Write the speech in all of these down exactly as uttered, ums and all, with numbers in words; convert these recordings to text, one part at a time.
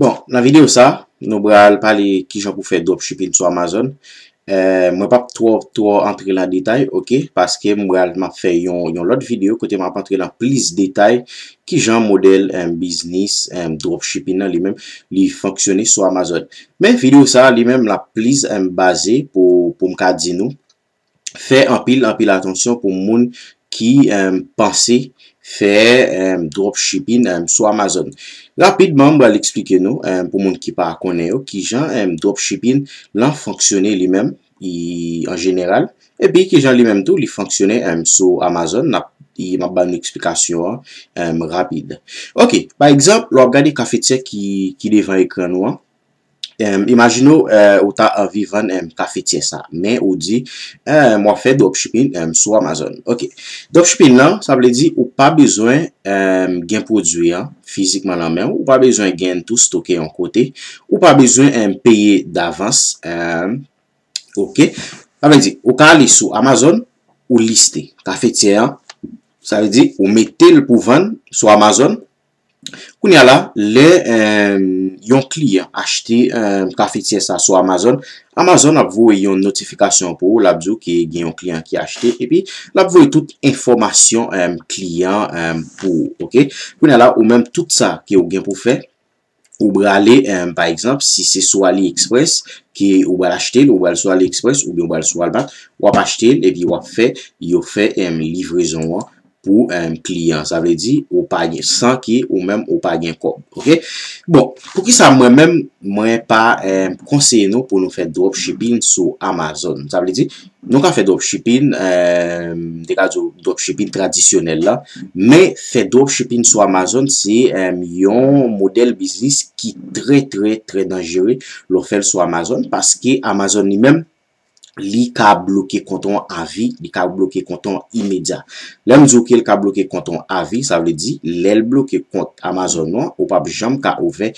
Bon, nan videyo sa, nou pral pale kijan pou fè dropshipping sou Amazon. Eh, mwen p ap twò, twò antre lan detay, ok? Paske m pral, m ap fè yon, yon lòt videyo kote m ap antre lan plis detay kijan modèl, em, biznis, em, dropshipping nan li menm, li fonksyone sou Amazon. Men videyo sa, li menm, l ap plis, em, baze pou, pou m ka di nou, fè anpil, anpil atansyon pou moun ki, em, panse fè, em, dropshipping, em, sou Amazon. Rapidman, m pral eksplike nou, em, pou moun ki pa konnen yo, kijan, em, dropshipping lan fonksyone li menm, i, an jeneral, epi kijan li menm tou li fonksyone, em, sou Amazon. N ap, i, m ap ba nou eksplikasyon an, em, rapid. Ok, pa egzanp, lè w ap gade kafetyè ki, ki devan ekran nou an, em, imajine w, eh, ou ta anvi vann, em, kafetyè sa, men ou di, em, w ap fè dropshipping, em, sou Amazon. Ok. Dropshipping nan, sa vle di ou pa bezwen, em, gen pwodui an fizikman lan men w, ou pa bezwen gen tou stoke yon kote, ou pa bezwen, em, peye davans, em, ok. Sa vle di, ou ka ale sou Amazon, ou liste kafetyè an, sa vle di, ou mete l pou vann sou Amazon, Kounye a la, lè, em, yon kliyan achte, em, kafetyè sa sou Amazon, Amazon ap voye yon notifikasyon pou ou, l ap di w ke gen yon kliyan ki achte, epi l ap voye tout enfòmasyon, em, kliyan, em, pou ou, ok? Kounye a la, ou menm, tout sa ke w gen pou fè, ou prale, em, pa egzanp, si se sou AliExpress ke ou pral achte l, ou pral sou AliExpress oubyen ou pral sou Walmart, w ap achte l, epi w ap fè, yo fè, em, livrezon an pou, em, kliyan. Sa vle di, ou pa gen, san ke ou menm ou pa gen kòb. Ok? Bon, poukisa mwen menm, mwen pa, em, konseye nou pou nou fè dropshipping sou Amazon? Sa vle di, nou ka fè dropshipping, em, m te ka di w dropshipping tradisyonèl la, men fè dropshipping sou Amazon, se, em, yon modèl biznis ki trè, trè, trè danjere lè w fè l sou Amazon, paske Amazon li menm, li ka bloke kont ou an avi, li ka bloke kont ou an imedya. Lè m di w ke l ka bloke kont ou an avi, sa vle di, lè l bloke kont Amazon ou an, ou p ap janm ka ouvè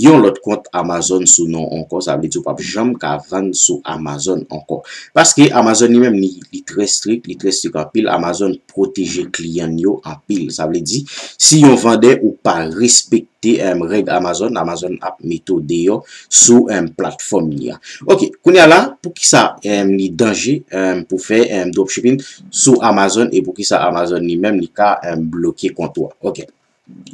yon lòt kont Amazon sou non w ankò, sa vle di ou p ap janm ka vann sou Amazon ankò. Paske Amazon li menm, li, li trè strik, li trè strik anpil. Amazon pwoteje kliyan l yo anpil. Sa vle di, si yon vandè ou pa respekte, em, règ Amazon, Amazon ap mete w deyò sou, em, platfòm li a. Ok, kounye a la, poukisa, em, li danje, em, pou fè, em, dropshipping sou Amazon e poukisa Amazon li menm li ka, em, bloke kont ou a? Ok.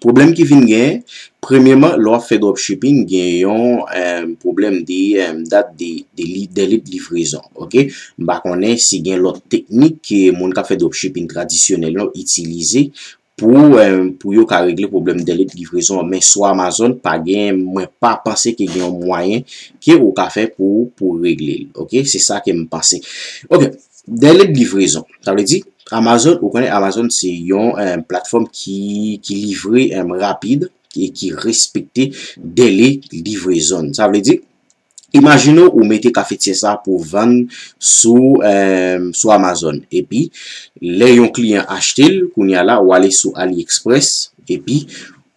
Pwoblèm ki vin genyen, premyèman, lè w ap fè dropshipping, gen yon, em, pwoblèm de, em, dat de, de li, dèle de livrezon, ok? M pa konnen si gen lòt teknik ke moun k ap fè dropshipping tradisyonèl yo itilize pou, em, pou yo ka regle pwoblèm dèle de livrezon an, men sou Amazon, pa gen, mwen pa panse ke gen yon mwayen ke ou ka fè pou, pou regle l, ok? Se sa ke m panse. Ok, dèle de livrezon, sa vle di, Amazon, ou konnen Amazon se yon, em, platfòm ki, ki livre, em, rapid e ki respekte dèle livrezon. Sa vle di, imajine w ou mete kafetyè sa pou vann sou, em, sou Amazon. Epi, lè yon kliyan achte l, kounye a la, ou ale sou AliExpress, epi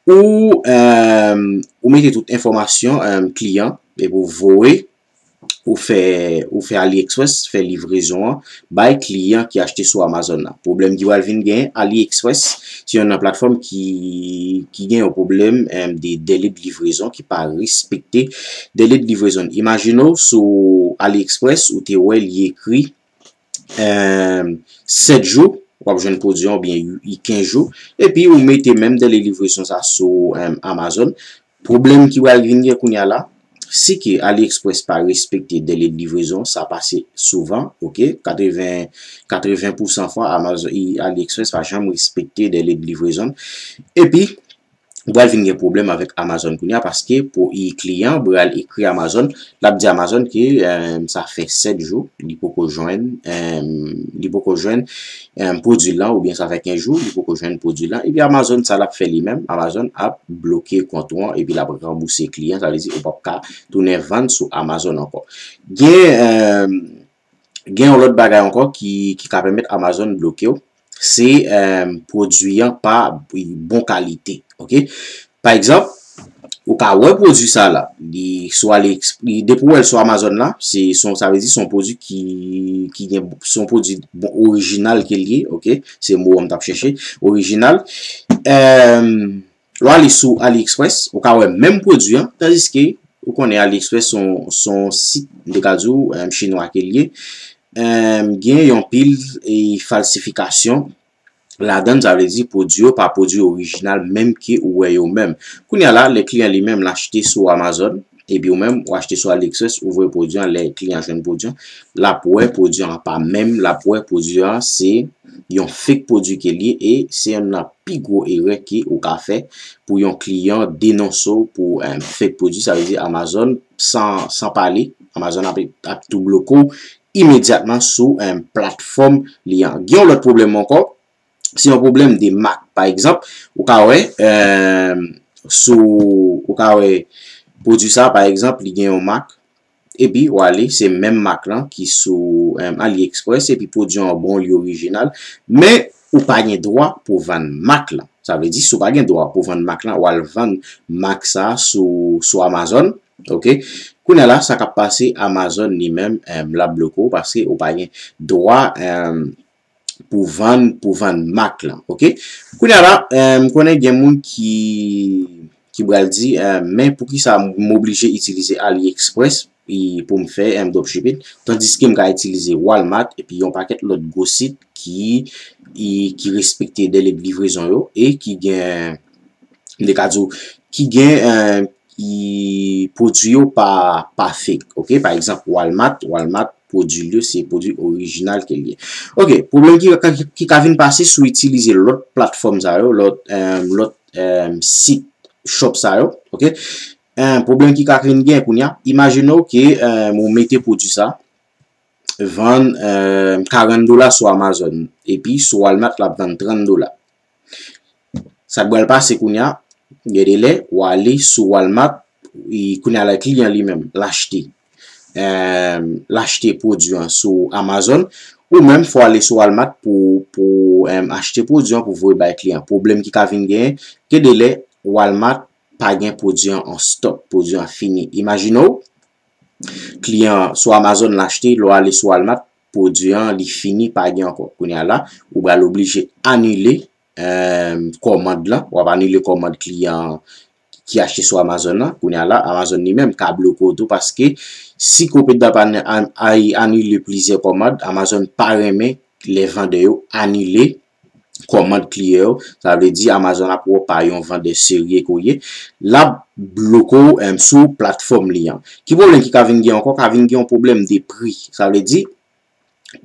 ou, em, ou mete tout enfòmasyon, em, kliyan, epi ou voye ou fè, ou fè AliExpress fè livrezon an bay kliyan ki achte sou Amazon nan. Pwoblèm ki pral vin genyen, AliExpress se youn nan platfòm ki, ki gen yon pwoblèm, em, de dèle de livrezon, ki pa respekte dèle de livrezon. Imajine w sou AliExpress, ou te wè li ekri, em, sèt jou, w ap jwenn pwodui an, oubyen kenz jou, epi ou mete menm dèle livrezon sa sou, em, Amazon. Pwoblèm ki pral vin gen kounye a la, si ke AliExpress pa respekte dèle de livrezon, sa pase souvan, ok? Katreven, katreven pousan fwa, Amazon, i, AliExpress pa janm respekte dèle de livrezon. Epi, ou pral vin gen pwoblèm avèk Amazon kounye a, paske pou i kliyan pral ekri Amazon, l ap di Amazon ke, em, sa fè sèt jou, li poko jwenn, em, li poko jwenn, em, pwodui lan, oubyen sa fè kenz jou, li poko jwenn pwodui lan. Epi Amazon, sa l ap fè li menm, Amazon ap bloke kont ou an, epi l ap ranbouse kliyan, sa vle di ou p ap ka tounen vann sou Amazon ankò. Gen, em, gen yon lòt bagay ankò ki, ki ka pèmèt Amazon bloke w, se, em, pwodui an pa bon kalite, ok? Pa egzanp, ou ka wè pwodui sa la, li sou AliEx-, li, depi w wè l sou Amazon la, se, se yon, sa vle di se yon pwodui ki, ki gen, se yon pwodui bon, orijinal ke l ye, ok? Se mo an m t ap chèche, orijinal. Em, Lè w ale sou AliExpress, ou ka wè menm pwodui an, tandiske ou konnen AliExpress se yon, se yon sit, m te ka di w, em, chinwa ke l ye. Em, gen yon pil e falsifikasyon ladan l, sa vle di pwodui yo pa pwodui orijinal menm ke ou wè yo menm. Kounye a la, lè kliyan li menm l achte sou Amazon, epi ou menm ou achte sou AliExpress, ou voye pwodui an, lè kliyan jwenn pwodui an, l ap wè pwodui an pa menm, l ap wè pwodui an se yon fake pwodui ke l ye, e se youn nan pi gwo erè ke ou ka fè pou yon kliyan denonse w pou, em, fake pwodui, sa vle di Amazon, san, san pale, Amazon ap, ap tou bloke w imedyatman sou, em, platfòm li an. Gen yon lòt pwoblèm ankò, se yon pwoblèm de mak. Pa egzanp, ou ka wè, em, sou, ou ka wè pwodui sa, pa egzanp, li gen yon mak, epi w ale, se menm mak lan ki sou, em, AliExpress, epi pwodui an bon, li orijinal, men ou pa gen dwa pou vann mak lan. Sa vle di, si w pa gen dwa pou vann mak lan, w al vann mak sa sou, sou Amazon, oke? Kounye a la, sa k ap pase, Amazon li menm, em, l ap bloke w paske ou pa gen dwa, em, pou vann, pou vann mak lan, oke? Kounye a la, eh, m konnen gen moun ki, ki pral di, eh, men poukisa m oblije itilize AliExpress e pou m fè, eh, dropshipping, tandiske m ka itilize Walmart epi yon pakèt lòt gwo sit ki, e, ki respekte dèle de livrezon yo e ki gen, m te ka di w, ki gen, eh, e pwodui yo pa, pa fake, oke? Pa egzanp, Walmart, Walmart, pwodui l yo, se pwodui orijinal ke l ye. Oke, pwoblèm ki, ki, ki ka vin pase si w itilize lòt platfòm sa yo, lòt, eh, lòt, eh, sit shop sa yo, oke? Eh, pwoblèm ki ka vin gen kounye a, imajine w ke, eh, ou mete pwodui sa, vann, eh, karant dola sou Amazon, epi sou Walmart, l ap vann trant dola. Sa k pral pase kounye a, gen de lè, w ale sou Walmart, e kounye a la, kliyan li menm, l achte. Em, l achte pwodui an sou Amazon, ou menm, fò w ale sou Walmart pou, pou, em, achte pwodui an pou voye bay kliyan. Pwoblèm ki ka vin genyen, gen de lè, Walmart pa gen pwodui an an stòk, pwodui an fini. Imajine w, kliyan sou Amazon l achte, lè w ale sou Walmart, pwodui an, li fini, pa gen ankò. Kounye a la, ou pral oblije anile, em, kòmand lan, w ap anile kòmand kliyan ki achte sou Amazon nan. Kounye a la, Amazon li menm ka bloke w tou paske si Copedda pa an-, an-, ay anile plizyè kòmand, Amazon pa renmen lè vandè yo anile kòmand kliyan yo, sa vle di Amazon ap wè w pa yon vandè serye ke w ye, l ap bloke w, em, sou platfòm li an. Ki pwoblèm ki ka vin gen ankò? Ka vin gen yon pwoblèm de pri. Sa vle di,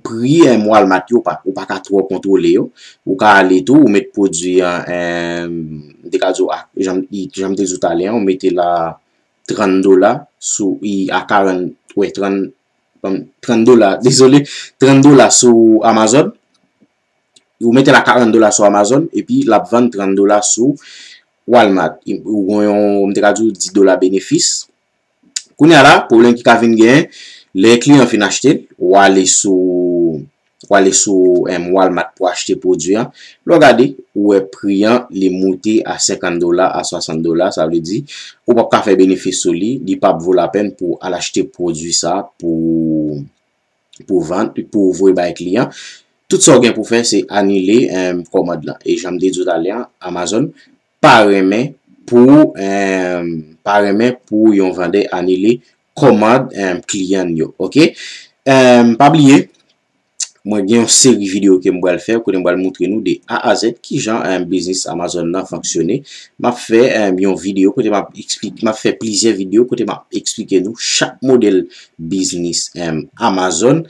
pri, em, Walmart yo pa, ou pa ka twò kontwole yo. Ou ka ale tou, ou met pwodui an, em, m te ka di w, a, jan, i, jan m te di w talè an, ou mete l a trant dola sou, i, a karant, wè, trant, trant dola, dezole, trant dola sou Amazon. Ou mete l a karant dola sou Amazon, epi l ap vann trant dola sou Walmart. Ou gen yon, m te ka di w dis dola benefis. Kounye a la, pwoblèm ki ka vin genyen, lè kliyan fin achte l, w ale sou, w ale sou, em, Walmart pou achte pwodui an. Lè w gade, ou wè pri an, li moute a senkant dola, a swasant dola, sa vle di, ou p ap ka fè benefis sou li, li p ap vo lapèn pou al achte pwodui sa pou pou vann, pou voye bay kliyan. Tout sa w gen pou fè, se anile, em, kòmand lan. E jan m te di w talè a, Amazon pa renmen pou, em, pa renmen pou yon vandè anile kòmand, em, kliyan l yo, oke? Em, pa bliye, mwen gen yon seri videyo ke m pral fè, kote m pral montre nou de A a Z kijan, em, biznis Amazon nan fonksyone. M ap fè, em, yon videyo kote m ap eksplike, m ap fè plizyè videyo kote m ap eksplike nou chak modèl biznis, em, Amazon,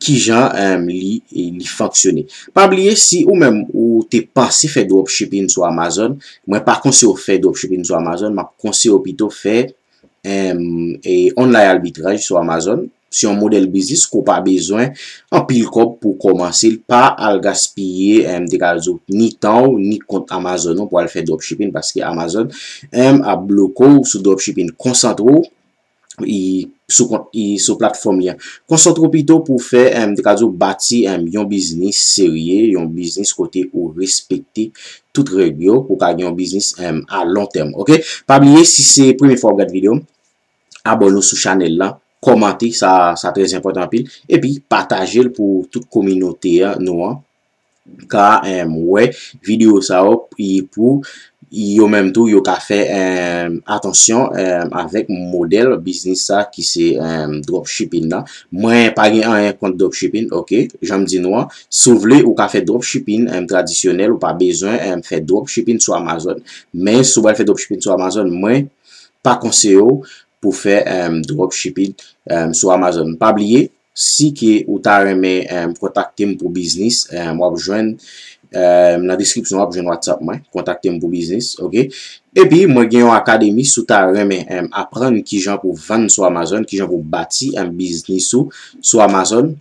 kijan, em, li, li fonksyone. Pa bliye, si ou menm ou te panse fè dropshipping sou Amazon, mwen pa konseye w fè dropshipping sou Amazon, m ap konseye w pito fè, em, e online arbitraj sou Amazon. Se yon modèl biznis ke w pa bezwen anpil kòb pou w kòmanse l. Pa al gaspiye, em, m te ka di w, ni tan w, ni kont Amazon ou pou al fè dropshipping, paske Amazon, em, ap bloke w sou dropshipping. Konsantre w, e, sou kont, e, sou platfòm li an. Konsantre w pito pou w fè, em, m te ka di w, bati, em, yon biznis serye, yon biznis kote ou respekte tout règ yo, pou w ka gen yon biznis, em, a lon tèm, oke? Pa bliye, si se premye fwa w ap gade videyo m, abòne w sou chanèl la, kòmante, sa, sa trè enpòtan anpil, epi pataje l pou tout kominote a, nou an, ka, em, wè videyo sa yo, e pou yo menm tou, yo ka fè, em, atansyon, em, avèk modèl biznis sa ki se, em, dropshipping nan. Mwen pa gen anyen kont dropshipping, ok? Jan m di nou an, si w vle, ou ka fè dropshipping, em, tradisyonèl, ou pa bezwen, em, fè dropshipping sou Amazon. Men, si w pral fè dropshipping sou Amazon, mwen pa konseye w pou fè, em, dropshipping, em, sou Amazon. Pa bliye, si ke ou ta renmen, em, kontakte m pou biznis, em, w ap jwenn, em, nan deskripsyon, w ap jwenn WhatsApp mwen. Kontakte m pou biznis, ok? Epi, mwen gen yon akademi, si w ta renmen, em, aprann kijan pou vann sou Amazon, kijan pou bati, em, biznis ou sou Amazon,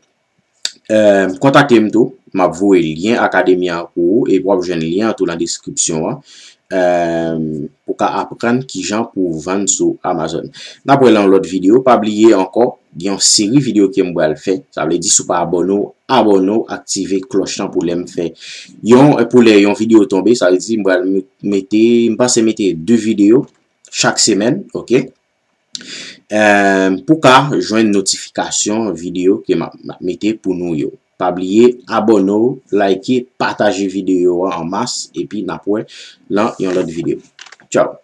em, kontakte m tou. M ap voye lyen akademi an pou ou, epi w ap jwenn lyen an tou nan deskripsyon an, em, pou ka aprann kijan pou vann sou Amazon. N ap wè nan lòt videyo. Pa bliye ankò, gen yon seri videyo ke m pral fè. Sa vle di, si w pa abòne w, abòne w, aktive klòch lan pou lè m fè yon, pou lè yon videyo tonbe, sa vle di, m pral mete, m panse mete de videyo chak semèn, ok? Em, pou ka jwenn notifikasyon videyo ke m ap, m ap mete pou nou yo. Pa bliye abòne w, like, pataje videyo an an mas, epi n ap wè nan yon lòt videyo. Tchaw!